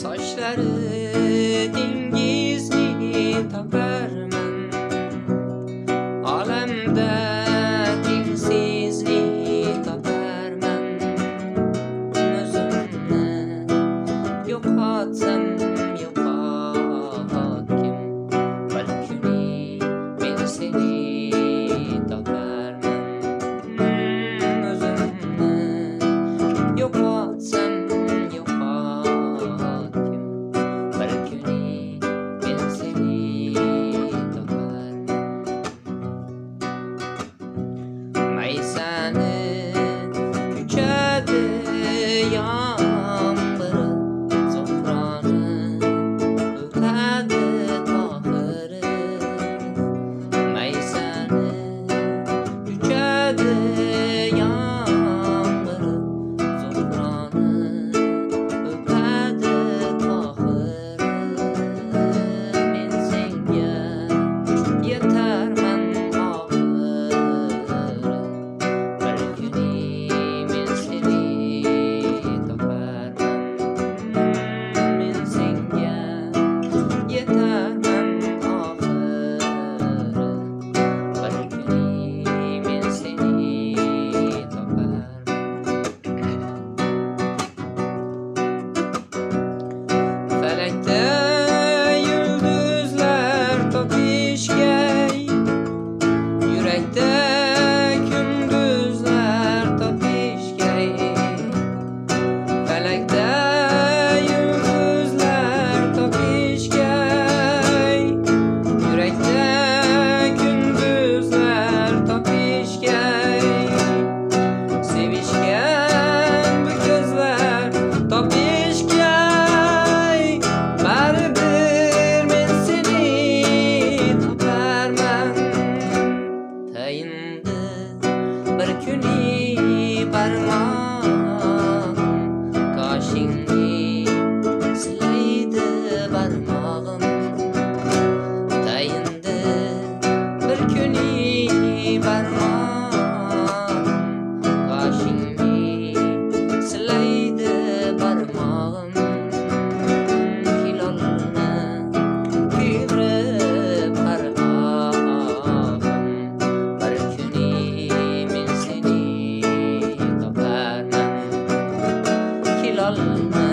Sochlari dengizni toparman, olamda tengsizni toparman. O'zimni yo'qotsam yo'qotgin, bir kuni men seni toparman. O'zimni yo'qotsam yo'qotgin, bir kuni men seni toparman. Maysani kuchadi yomg'iri, Zuhroni o'tadi Tohiri. Maysani kuchadi yomg'iri, Zuhroni o'tadi Tohiri. Men senga yetarman oxiri, bir kuni men seni toparman. Men senga yetarman oxiri, bir kuni men seni toparman. Falakda yulduzlar topishgay, yurakda kunduzlar topishgay. Falakda yulduzlar topishgay, yurakda kunduzlar topishgay. Sevishgan bu ko'zlar topishgay, baribir men seni toparman. Tayindi bir kuni barmog'im, qoshingni silaydi barmog'im. Tayindi bir kuni barmog'im, qoshingni silaydi barmog'im. Hilolni kuydirib har ohim, bir kuni men seni toparman. Hilolni